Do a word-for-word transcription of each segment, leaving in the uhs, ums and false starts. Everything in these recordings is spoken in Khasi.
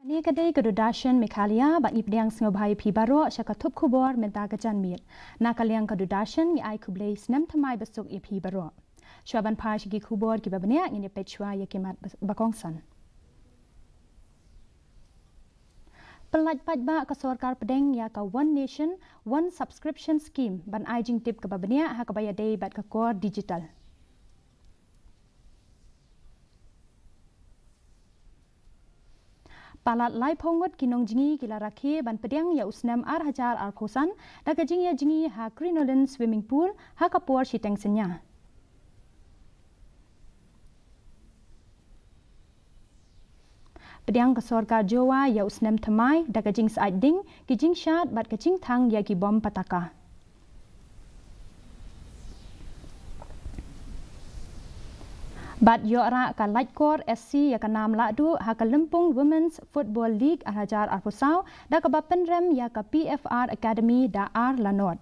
Kane ka dei ka Doordarshan Meghalaya, bad ngi pdiang sngewbha ïa phi baroh sha ka thup khubor mynta ka janmiet. Na ka liang ka Doordarshan, ngi ai khublei snem thymmai basuk ïa phi baroh. Shuwa ban phai sha ki khubor kiba bniah, ngin ïa peit shuwa ïa ki mat ba, ba kongsan. Pyllait paidbah ka sorkar pdeng ïa ka One Nation, One Subscription Scheme ban ai jingtip kaba bniah ha kaba ïadei bad ka kor digital. Palat laiphew ngut ki nongjngi ki la rakhe ban pdiang ïa u snem ar hajar arphew san da ka jingïajngi ha Crinoline Swimming Pool ha ka por shiteng synñia. Pdiang ka sorkar Jowai ïa u snem thymmai da ka jingsyaid ding, ki jingshad bad ka jingthang ïa ki bom pataka. Bad ïoh rah ka Laitkor S C ïa ka nam lahduh ha ka lympung Women's Football League ar hajar arphew saw da kaba pynrem ïa ka P F R Academy da ar la nod.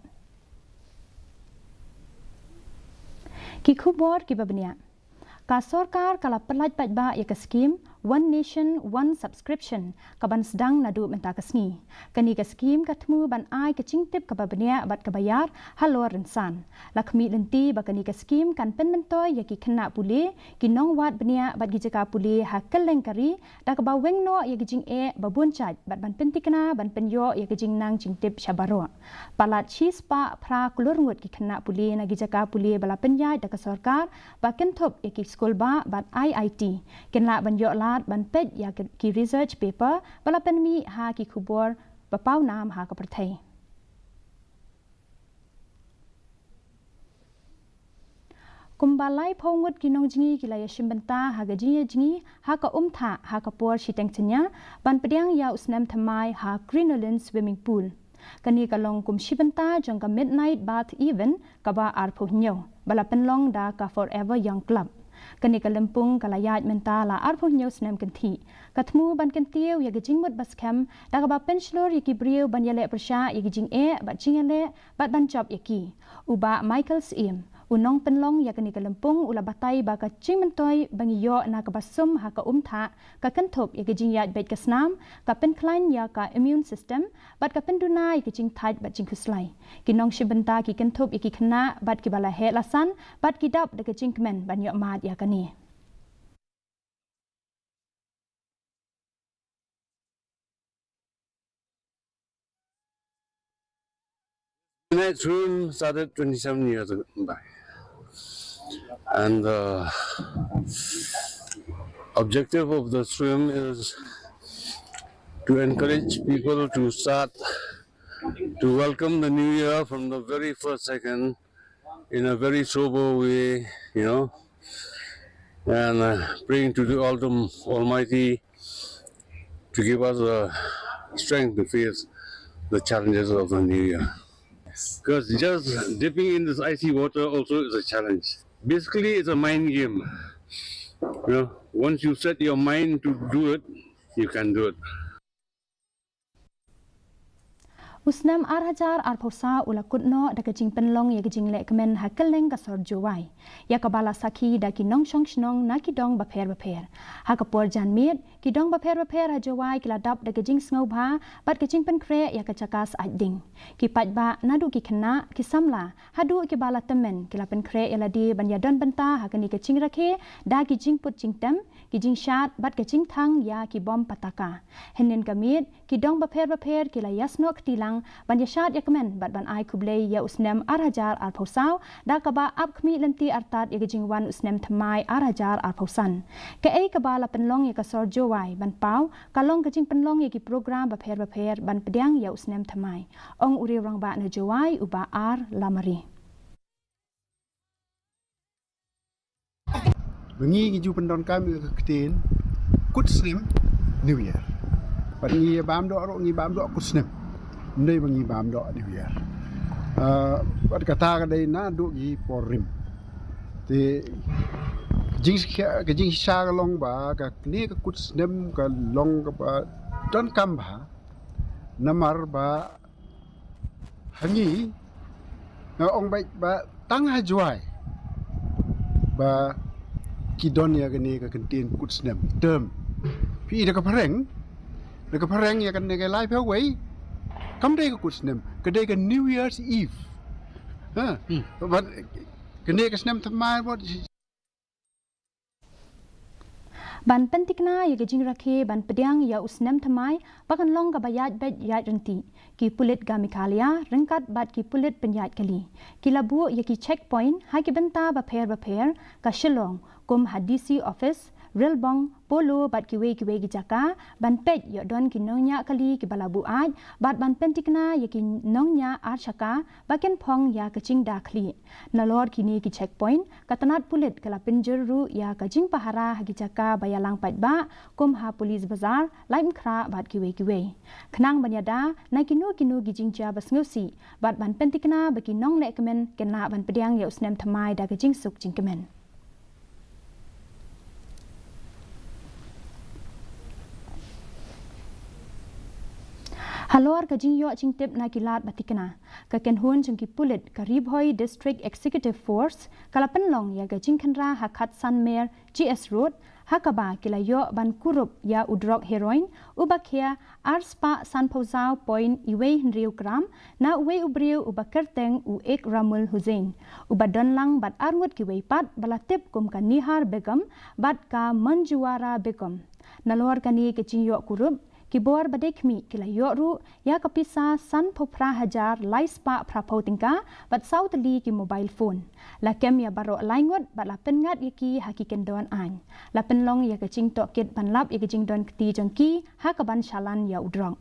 Ki khubor kiba bniah. Ka sorkar ka la pyllait paidbah ïa ka skim One Nation, One Subscription, kaban sdang naduh mynta ka sngi. Kane ka skim ka thmu ban ai ka jingtip kaba bniah bad kaba ïar halor rynsan. La khmih lynti ba kane ka skim kan pynmyntoi ïa ki khynnah pule, ki nongwad bniah bad ki jaka pule ha kylleng ka ri, da kaba weng noh ïa ki jingeh ba bun jait bad ban pynthikna ban pynïoh ïa ki jingnang jingtip sha baroh. Palat shispah phra klur ngut ki khynnah pule na ki jaka pule ba la pynïaid da ka sorkar ba kynthup ïa ki skulbah bad I I T kin lah ban ïoh lad ban peit ïa ki, ki research paper ba la pynmih ha ki khubor ba paw nam ha ka pyrthei. Kumba laiphew ngut ki nongjngi ki la ïashim bynta ha ka jingïajngi ha ka Umthah ha ka por shiteng synñia ban pdiang ïa u snem thymmai ha Crinoline Swimming Pool. Kane ka long kum shi bynta jong ka Midnight Bath Event kaba arphew hynñiew ba la pynlong da ka Forever Young Club. Kane ka lympung ka la ïaid mynta la arphew hynñiew snem kynthih. Ka thmu ban kyntiew ïa ka jingmut ba skhem da kaba pynshlur ïa ki briew ban ïaleh pyrshah ïa ki jingeh bad jingïaleh bad ban jop ïa ki. U Bah Michael Syiem, u nongpynlong ïa kane ka lympung, u la batai ba ka jingmyntoi ba ngi ïoh na kaba sum ha ka Umthah ka kynthup ïa ka jingïaid beit ka snam, ka pynkhlaiñ ïa ka immune system bad ka pynduna ïa ka jingthait bad jingkhuslai. Ki nongshim bynta ki kynthup ïa ki khynnah bad kiba la heh la san bad ki dap da ka jingkmen ban ïoh mad ïa kane. Midnight Swim started twenty-seven years ago, back. And the objective of the swim is to encourage people to start to welcome the new year from the very first second in a very sober way, you know, and uh, praying to the Altum-, Almighty to give us the strength to face the challenges of the new year. Because just dipping in this icy water also is a challenge. Basically, it's a mind game. You know, once you set your mind to do it, you can do it. U snem ar hajar arphew saw u la kut noh da ka jingpynlong ïa ka jinglehkmen ha kylleng ka sor Jowai, ïa kaba la sakhi da ki nongshong shnong na ki dong bapher bapher. Ha ka por janmiet, ki dong bapher bapher ha Jowai ki la dap da ka jingsngewbha bad ka jingpynkhreh ïa ka jaka syaid ding. Ki paidbah naduh ki khynnah, ki samla haduh kiba la tymmen ki la pynkhreh ïa lade ban ïadon bynta ha kane ka jingrakhe da ki jingput jingtem, ki jingshad bad ka jingthang ïa ki bom pataka. Hynnin ka miet, ki dong bapher bapher ki la ïasnoh kti lang ban ïashad ïakmen bad ban ai khublei ïa u snem ar hajar arphew saw da kaba ap khmih lynti artat ïa ka jingwan u snem thymmai ar hajar arphew san. Kaei kaba la pynlong ïa ka sor Jowai ban paw ka long ka jingpynlong ïa ki program bapher bapher ban pdiang ïa u snem thymmai, ong u riew rangbah na Jowai, u Bah R Lamare. Ba ngi ngi ju pyndonkam ïa ka ktien kut snem New Year. Bad ngi bam doh ruh, ngi bam doh kut snem. Ym dei ba ngi bam doh New Year. Ah, bad kata ka dei naduh ki por rim. Te ka jingshisha, ka jingshisha ka long ba kane ka kut snem ka long kaba donkam bha. Namar ba ha ngi, nga ong beit ba tang ha Jowai ba ki don ïa kane ka kyntien kut snem, term. Phi i da ka phareng, Ka phareng ïa kane ka laiphew wei kam dei ka kut snem, ka dei ka New Year's Eve. Ha. Bad kane ka snem thymmai bad ban pyntikna ïa ka jingrakhe ban pdiang ïa u snem thymmai ba kan long kaba ïaid beit ïaid ryntih, ki pulit ka Meghalaya ryngkat bad ki pulit pynïaid kali ki la buh ïa ki checkpoint ha ki bynta bapher bapher ka Shillong, kum ha D C office, Rilbong, Polo bad kiwei kiwei ki jaka, ban peit ïoh don ki nongñiah kali kiba la buaid bad ban pyntikna ïa ki nongñiah ar shaka ba kin phong ïa ka jingda khlieh. Nalor kine ki checkpoint, ka tnat pulit ka la pynjur ruh ïa ka jingpahara ha ki jaka ba ïalang paidbah, kum ha Police Bazar, Laitumkhrah bad kiwei kiwei, khnang ban ïada na kino kino ki jingjia ba sngewsih bad ban pyntikna ba ki nonglehkmen kin lah ban pdiang ïa u snem thymmai da ka jingsuk jingkmen. Halor ka jingïoh jingtip na ki lad ba tikna, ka kynhun jong ki pulit ka Ri Bhoi District Executive Force ka la pynlong ïa ka jingkhynra ha Khatsan Mer G S Road, ha kaba ki la ïoh ban kurup ïa u drok heroin uba khia ar spah sanphew saw point wei hynriew gram na uwei u briew uba kyrteng u Ek Ramul Hussain, uba don lang bad arngut kiwei pat ba la tip kum ka Nihar Begum bad ka Manjuwara Begum. Nalor kane ka jingïoh kurup, ki bor ba dei khmih ki la ïoh ruh ïa ka pisa sanphew phra hajar lai spah phraphew tyngka bad saw tylli ki mobile phone. La kem ïa baroh lai ngut bad la pynngat ïa ki ha ki kyndon aiñ. La pynlong ïa ka jingtohkit ban lap ïa ka jingdon kti jong ki ha kaban shalan ïa u drok.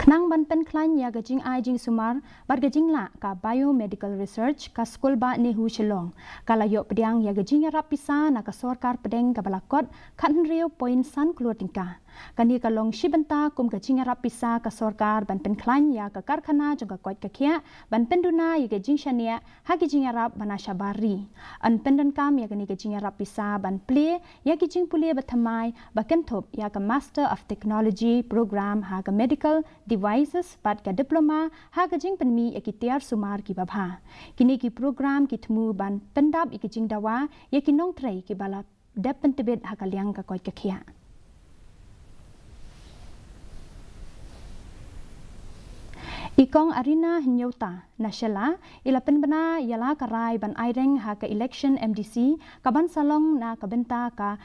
Khnang ban pynkhlaiñ ïa ka jingai jingsumar bad ka jinglah ka biomedical research, ka skulbah NEHU Shillong ka la ïoh pdiang ïa ka jingïarap pisa na ka sorkar pdeng kaba la kot khathynriew point san klur tyngka. Kane ka long shi bynta kum ka jingïarap pisa ka sorkar ban pynkhlaiñ ïa ka karkhana jong ka koit ka khiah ban pynduna ïa ka jingshaniah ha ki jingïarap ba na shabar ri. Yn pyndonkam ïa kane ka jingïarap pisa ban plie ïa ki jingpule ba thymmai ba kynthup ïa ka Master of Technology program ha ka medical devices bad ka diploma ha ka jingpynmih ïa ki tiar sumar kiba bha. Kine ki program ki thmu ban pyndap ïa ki jingdawa ïa ki nongtrei kiba la dep pyntbit ha ka liang ka koit ka khiah. I Kong Arina Hynñiewta na Shella i la pynbna ïa la ka rai ban aireng ha ka election M D C kaban sa long na ka bynta ka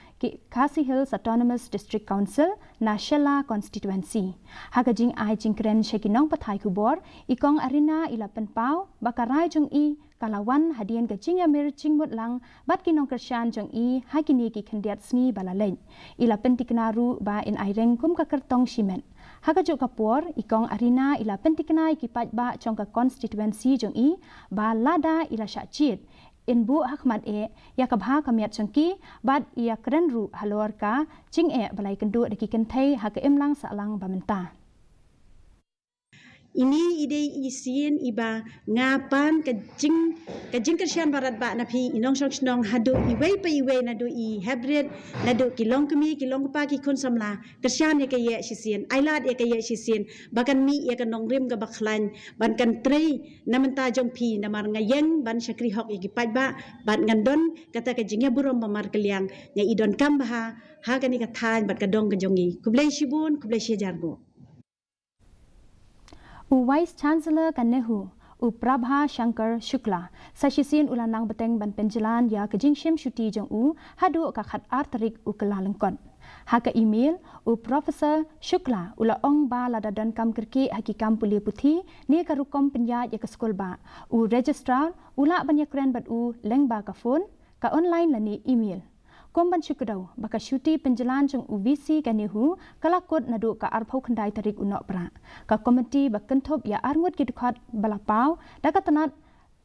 Khasi Hills Autonomous District Council na Shella constituency. Ha ka jingai jingkren sha ki nongpathai khubor, i Kong Arina i la pynpaw ba ka rai jong i ka la wan hadien ka jingïamir jingmut lang bad ki nongkyrshan jong i ha kine ki khyndiat sngi ba la leit. I la pyntikna ruh ba in aireng kum ka kyrtong shimet. Ha kajuh ka por, i Kong Arina i la pyntikna ïa ki paidbah jong ka constituency jong i ba lada i la shah jied, in buh ha khmat eh ïa ka bha ka miat jong ki bad ïakren ruh halor ka jingeh ba la ïakynduh da ki kynthei ha ka imlang sahlang ba mynta. Ini i dei i sien iba nga pan ka jing, ka jingkyrshan barat ba na phi i nongshong shnong haduh iwei pa iwei, naduh i heprit, naduh ki longkmie, ki longkpa, ki khun samla. Kyrshan ïa ka ïeh shisien, ailad ïa ka ïeh shisien ba kan mih ïa ka nongrim kaba khlaiñ, ban kan trei na mynta jong phi, namar nga ïeng ban shakri hok ïa ki paidbah bad ngan don kata ka jingïaburom ba markylliang. Nga i donkam bha ha kane ka thaiñ bad ka dong ka jong i. Khublei shibun, khublei shihajar nguh. U Vice Chancellor ka NEHU, u Prabha Shankar Shukla, sa shisien u la nang bteng ban pynjlan ïa ka jingshim shuti jong u haduh ka khatar tarik u Kyllalyngkot. Ha ka email, u Professor Shukla u la ong ba lada donkam kyrkieh ha ki kam pule puthi ne ka rukom pynïaid ïa ka skulbah, u Registrar u lah ban ïakren bad u lyngba ka phone, ka online lane email. Kum ban shu kdew ba ka shuti pynjlan jong u VC ka NEHU ka la kut naduh ka arphew khyndai tarik u Nohprah. Ka komiti ba kynthup ïa arngut ki dkhot ba la paw da ka tnat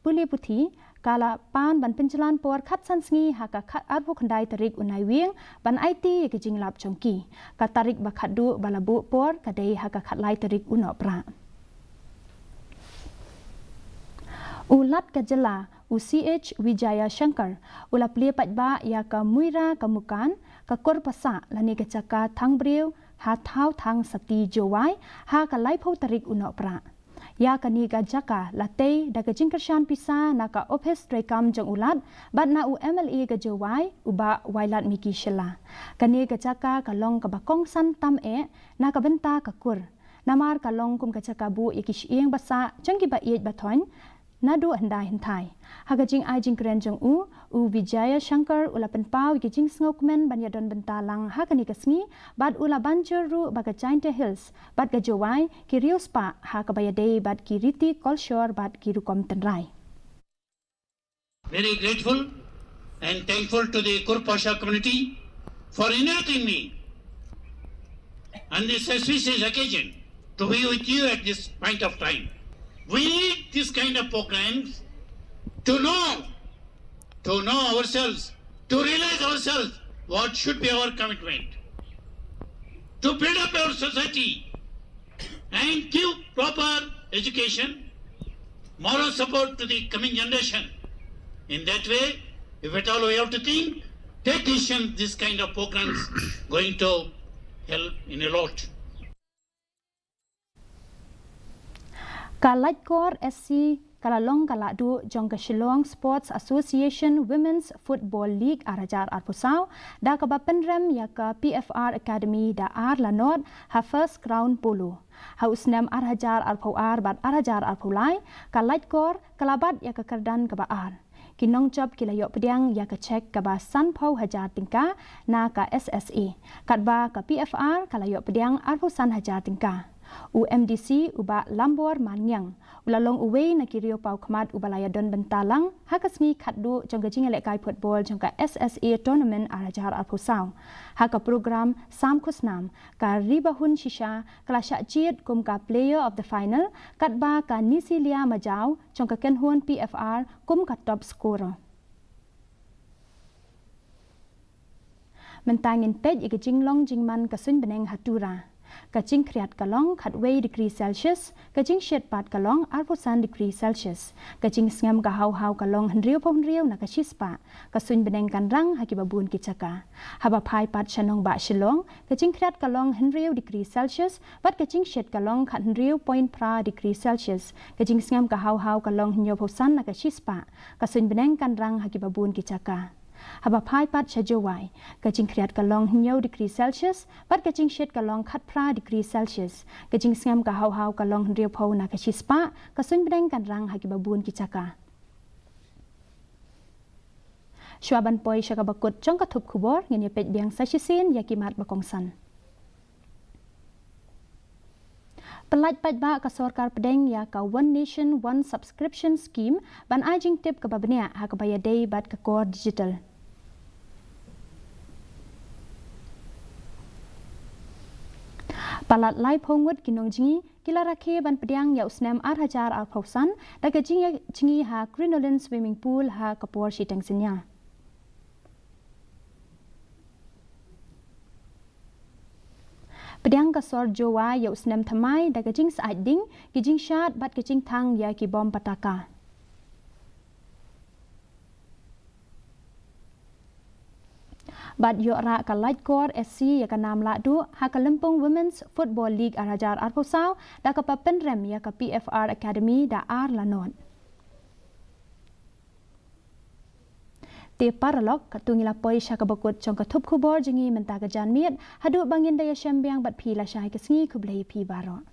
pule puthi ka la pan ban pynjlan por khatsan sngi ha ka khat, arphew khyndai tarik u Naiwieng ban aiti ïa ka jinglap jong ki. Ka tarik ba khatduh ba la buh por ka dei ha ka khatlai tarik u Nohprah. U Lat ka jylla, u C H Vijaya Shankar, u la plie paidbah ïa ka Muira ka Mukan, ka Kur Pasah lane ka jaka thang briew ha Thawthang Sati Jowai ha ka laiphew tarik u Nohprah. Ïa kane ka jaka la tei da ka jingkyrshan pisa na ka ophis treikam jong u Lat bad na u M L A ka Jowai u Bah Wailadmiki Shylla. Kane ka jaka ka long kaba kongsan tam eh na ka bynta ka kur. Namar ka long kum ka jaka buh ïa ki shyieng basah jong ki ba ïeit ba thoiñ naduh hyndai hynthai. Ha ka jingai jingkren jong u, u Vijaya Shankar u la pynpaw ïa ki jingsngewkmen ban ïadon bynta lang ha kane ka sngi bad u la ban jur ruh ba ka Jaintia Hills bad ka Jowai ki riewspah ha kaba ïadei bad ki riti kolshor bad ki rukom tynrai. Very grateful and thankful to the Kurpasha community for inviting me on this auspicious occasion to be with you at this point of time. We need this kind of programs to know, to know ourselves, to realize ourselves what should be our commitment, to build up our society and give proper education, moral support to the coming generation. In that way, if at all we have to think, take decision, this kind of programs going to help in a lot. Ka Laitkor S C ka la long ka lahduh jong ka Shillong Sports Association Women's Football League ar hajar arphew saw da kaba pynrem ïa ka P F R Academy da ar la nod ha First Crown Polo. Ha u snem ar hajar arphew ar bad ar hajar arphew lai, ka Laitkor ka la bat ïa ka kyrdan kaba ar. Ki nongjop ki la ïoh pdiang ïa ka cheque kaba sanphew hajar tyngka na ka S S A. Katba ka P F R ka la ïoh pdiang arphew san hajar tyngka. U M D C u Bah Lambor Marngiang u la long uwei na ki riewpaw khmat uba la ïadon bynta lang ha ka sngi khatduh jong ka jingïalehkai football jong ka S S A tournament ar hajar arphew saw. Ha ka program Sam Khusnam, ka Ribahun Shisha ka la shah jied kum ka player of the final, katba ka Nisilia Majaw jong ka kynhun P F R kum ka top scorer. Mynta ngin peit ïa ka jinglong jingman ka suiñ bneng ha Tura. Ka jingkhriat ka long khatwei degree Celsius, ka jingshit pat ka long arphew san degree Celsius. Ka jingsngem ka haw haw ka long hynriewphew hynriew na ka shispah. Ka suiñ bneng kan rang ha kiba bun ki jaka. Haba phai pat sha nongbah Shillong, ka jingkhriat ka long hynriew degree Celsius bad ka jingshit ka long khathynriew point phra degree Celsius. Ka jingsngem ka haw haw ka long hynñiewphew san na ka shispah. Ka suiñ bneng kan rang ha kiba bun ki jaka. Haba phai pat sha Jowai, ka jingkhriat ka long hynñiew degree Celsius bad ka jingshit ka long khatphra degree Celsius. Ka jingsngem ka haw haw ka long hynriewphew na ka shispah. Ka suiñ bneng kan rang ha kiba bun ki jaka. Shuwa ban poi sha kaba kut jong ka thup khubor, ngin ïa peit biang sa shisien ïa ki mat ba kongsan. Pyllait paidbah, ka sorkar pdeng ïa ka One Nation One Subscription Scheme ban ai jingtip kaba bniah ha kaba ïadei bad ka kor digital. Palat laiphew ngut ki nongjngi ki la rakhe ban pdiang ïa u snem ar hajar arphew san da ka jingïa jngi ha Crinoline Swimming Pool ha ka por shiteng synñia. Pdiang ka sor Jowai ïa u snem thymmai da ka jingsyaid ding, ki jingshad bad ka jingthang ïa ki bom pataka. Bad ïoh rah ka Laitkor S C ïa ka nam lahduh ha ka Lympung Women's Football League ar hajar arphew saw da kaba pynrem ïa ka P F R Academy da ar la nod. Te paralok, katto ngi la poi sha kaba kut jong ka thup khubor jong ngi mynta ka janmiet, haduh ba ngin da ïashem biang bad phi lashai ka sngi, khublei phi baroh.